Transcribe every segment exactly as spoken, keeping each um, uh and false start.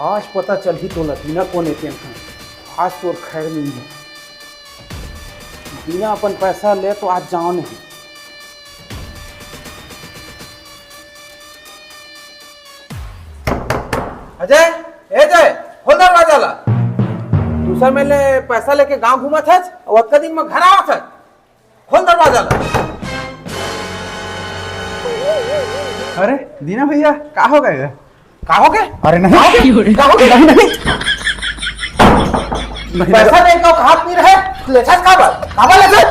आज पता चलही तोला, दीना कोन ए तेन ह। आज तोर खैर नइ हे। दीना अपन पैसा ले तो आज जाओ नहीं। अजय, ए अजय, खोल दरवाजा ला। दूसर मेर ले पैसा लेके गांव घूमत हस, अउ अतका दिन म घर आवत हस। खोल दरवाजा ला। अरे दीना भैया, का हो गे? का हो गे? अरे नहीं। का हो गे? का हो गे? नहीं, नहीं। नहीं, पैसा नहीं। दे के औकात नइ रहे, लेथस काबर? काबर लेथस?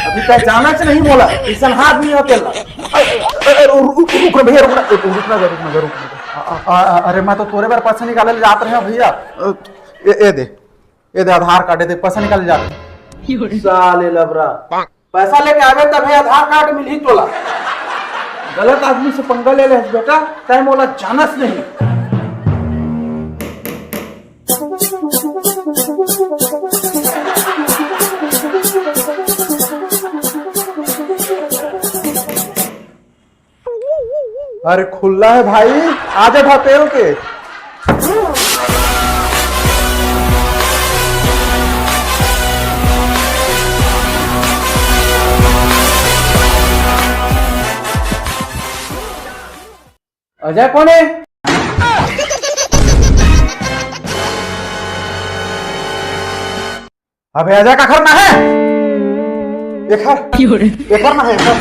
अभी तैं जानथस नहीं मोला, अइसन आदमी होथे ला। अरे, अरे, अरे, रु-, रु-, रुक ना भैया, रुक ना, रुक ना, रुक ना, रुक ना। अ-, अ-, अ-, अरे मैं तो तोरे बर पैसा निकाले ले जात रहेंव भैया। अ, ए, ए दे, ए दे आधार कार्ड, ए दे पैसा निकाले ले जात रहेंव। साले लबरा। पैसा लेके आबे तभे आधार कार्ड मिलही तोला। गलत आदमी से पंगा ले ले हस बेटा, तैं मोला जानस नहीं। अरे खुल्ला हे भाई, आजा ढकेल के। अजय कोन हे? अबे अजय काखर ना हे? एखर, एखर ना हे, एखर।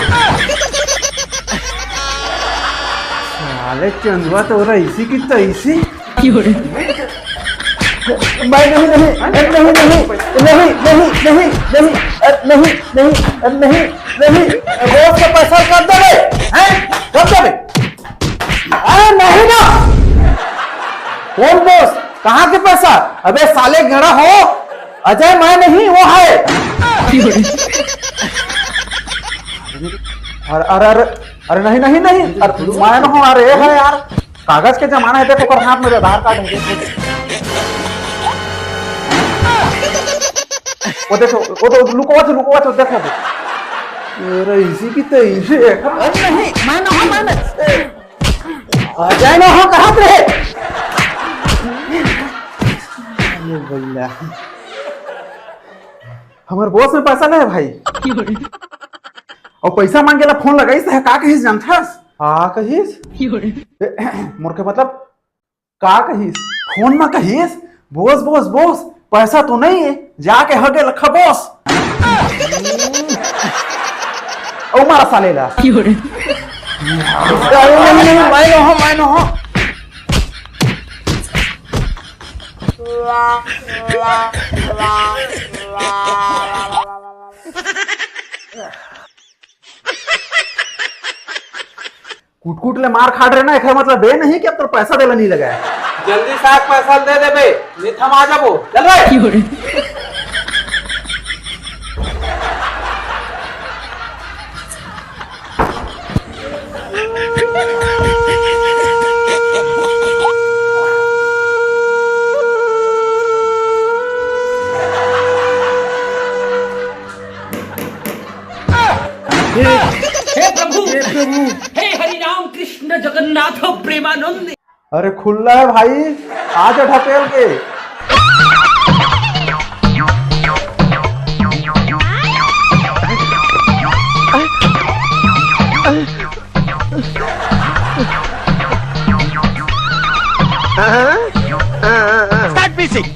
साले चंदवा तो रईसी की तईसी। मैं नहीं, नहीं, नहीं, नहीं, नहीं, नहीं, नहीं, नहीं, अ, नहीं, नहीं, अ, नहीं, नहीं, अ, बॉस के पैसा कब देबे? हैं? कब देबे? अरे नहीं ना। कौन बॉस? कहाँ के पैसा? अबे साले गड़ा हो, अजय मैं नहीं, वो है। अरे, अरे, अरे, अरे नहीं, नहीं, नहीं, अरे मैं ना हूँ, अरे है यार, कागज के जमाना है, देखो ओकर हाथ में आधार कार्ड है, देखो। वो देखो, वो तो लुकवा तो, लुकवा तो देखो। अरे इसी की तो इसी है। अरे नहीं, मैं ना हूँ, मैं नहीं। अजय ना हो, कहाँ पे है? ये भैया, हमर बॉस में पैसा नहीं है भाई। और पैसा मांगे ला फोन लगाइस है, का कहिस जानथस? का कहिस? ए, मोर के मतलब, का कहिस? फोन में कहिस, "बॉस, बॉस, बॉस, पैसा तो नहीं है, जाके हगे लखा बॉस।" ओ मारा साले ला। अरे नहीं, नहीं, मैं ना हूँ, मैं ना हूँ। कुटकुट ले मार खात रहे ना, एकर मतलब ये नहीं कि अब तोर पैसा देला नहीं लगा है। जल्दी से आके पैसा दे देबे, नहीं तो हम आ जाबो। चल रे। हे प्रभु, हे प्रभु। हे हरि राम कृष्ण जगन्नाथ प्रेमानंद। अरे खुल्ला है भाई, आ जा ढकेल के। Start music।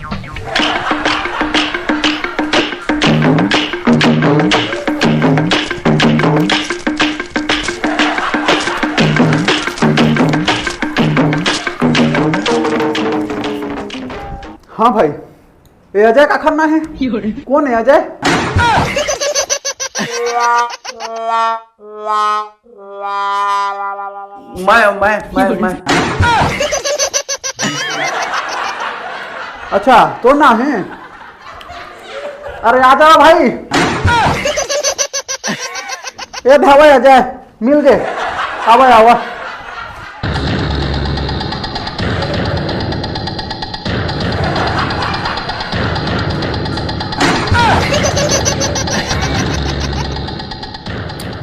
हाँ भाई, ए अजय का खन्ना है? कौन है अजय? मैं, मैं, मैं, मैं। अच्छा, तो ना है। अरे आ जाओ भाई। ए धावा अजय, मिल गए। आवा, आवा।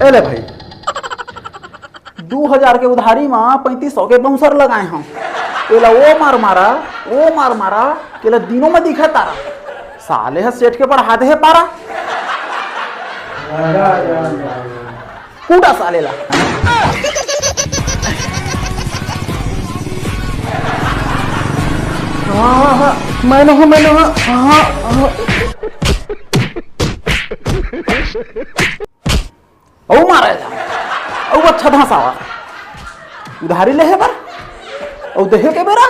ए ले भाई, दू हजार के उधारी मा पैंतीस सौ के बाउंसर लगाए हंव। एला ओ मार मारा, ओ मार मारा, के ला दिनों में दिखा तारा। साले ह सेठ के बढ़ा दे हे पारा। कूटा साले ला। हाँ, हाँ, हाँ, मैं नोहूँ, मैं नोहूँ, हाँ, हाँ। अउ मारा जा, अउ अच्छा धसावा। उधारी लेहे बर, अउ देहे के बेरा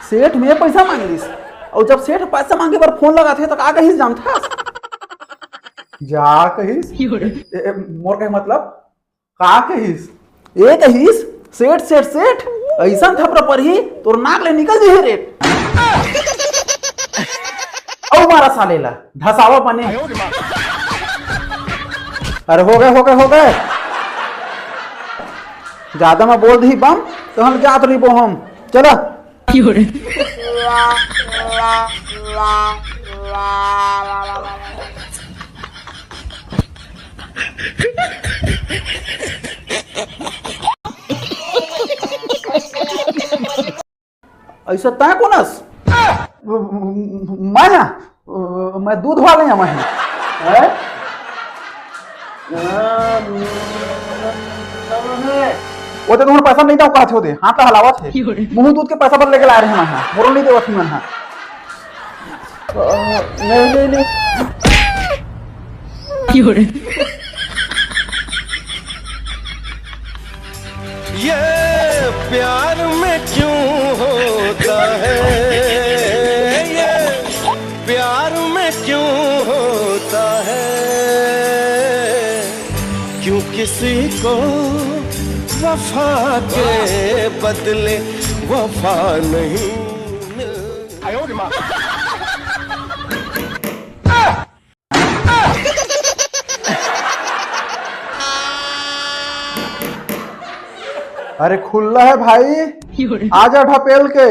सेठ में पैसा मांग लिस, अउ जब सेठ पैसा मांगे बर फोन लगाथे, त का कहिस जानथस? जा कहिस। ए, ए, मोर कहे मतलब का कहिस? ए कहिस, "सेठ, सेठ, सेठ, अइसन थपरा परही, तोर नाक ले निकल जही रेट।" अउ मारा साले ला, धसावा बने। अरे हो गए, हो गए, हो गए। जादा मैं बोल दही बम, तो हम जात रहिबो हम। चला। अइसे तैं कोन अस? मैं, मैं दूध वाले हूँ, मैं। हैं? वो तो तुमन पैसा नहीं दव कहत हो दे, हाथ ला हलावत हे। मुंह दूध के पैसा बर लेके लाए रहे मैं, मोरो नहीं देवत ही मन हा। नहीं, नहीं, नहीं। ये प्यार में क्यों होता है, ये प्यार में क्यों होता है, क्यों किसी को वफा के बदले वफा नहीं मिलती। अरे खुल्ला है भाई, आजा ढपेल के।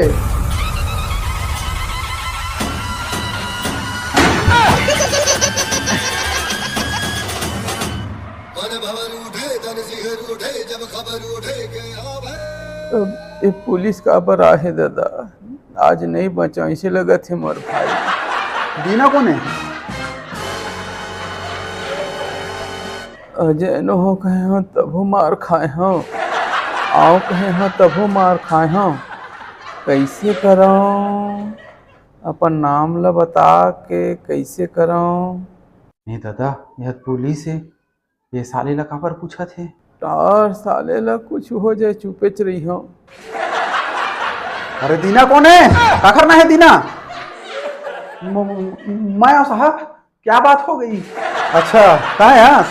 अब ए पुलिस काबर आहे दादा? आज नहीं बचा, ऐसे लगत हे मोर भाई। दीना कोन हे? अजय नोहूँ कहे हूँ तभो मार खाए हूँ, आव कहे हूँ तभो मार खाए हूँ। कैसे करव? अपन नाम ला बता के कैसे करव? नहीं दादा, यह पुलिस हे। ये साले ला काबर पूछत हे? तार साले ला कुछ हो जाए, चुपेच रही हूँ। अरे दीना कोन हे? काखर ना हे दीना? म-, म-, मैं आव साहब, क्या बात हो गई? अच्छा, कहाँ हे आस?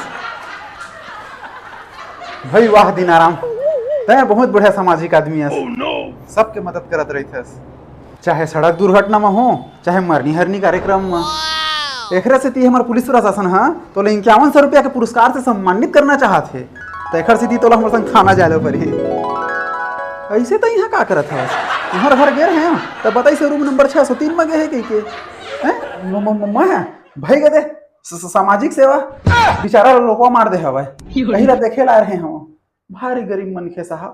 भाई वाह दीनाराम, तैं बहुत बढ़िया सामाजिक आदमी हस। सबके मदद करत रहिथस। चाहे सड़क दुर्घटना म हो, चाहे मरनी हरनी कार्यक्रम म। एकरे सेती हमर पुलिस प्रशासन ह तोला इक्यावन सौ रुपया के पुरस्कार से सम्मानित करना चाहत हे। त एखर सेती तोला हमर संग थाना जाए ल परही। अइसे त इहाँ का करत हवस? तुँहर घर गे रहेंव, त बताइस हे रूम नंबर छह सौ तीन म गे हे कहिके। हैं? म-, म-, म-, मैं? भई गे दे, स-, स-, सामाजिक सेवा? बिचारा ल लोकवा मार दे हवय। अही ला देखे ला रहे हवं। भारी गरीब मनखे साहब।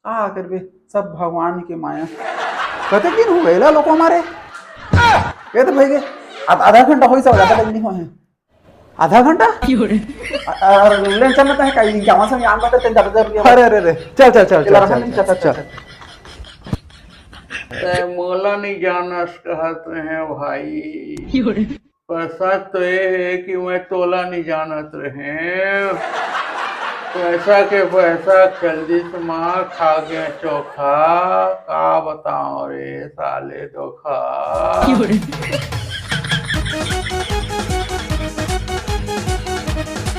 का करबे, सब भगवान के माया। कतेक दिन हो गए ला लोकवा मारे? ए तो भई गे, आध-, आधा घंटा होइस, ज्यादा टाइम नहीं होए हे। आधा घंटा? अ-, अ-, ले चल ना, तैं का, इनके आवाज में आम बात है, ज्यादा जरूरी है। अरे, अरे, अरे, चल, चल, चल, ये चल, रहा चल, नहीं, चल, चल, चल, चल, चल। चल। तैं मोला नहीं जानस कहत रहे भाई। पर सच तो ये हे कि मैं तोला नहीं जानत रहेंव। पैसा के पैसा खरीदिस माँ, खा गे चोखा, का बताओ रे साले धोखा।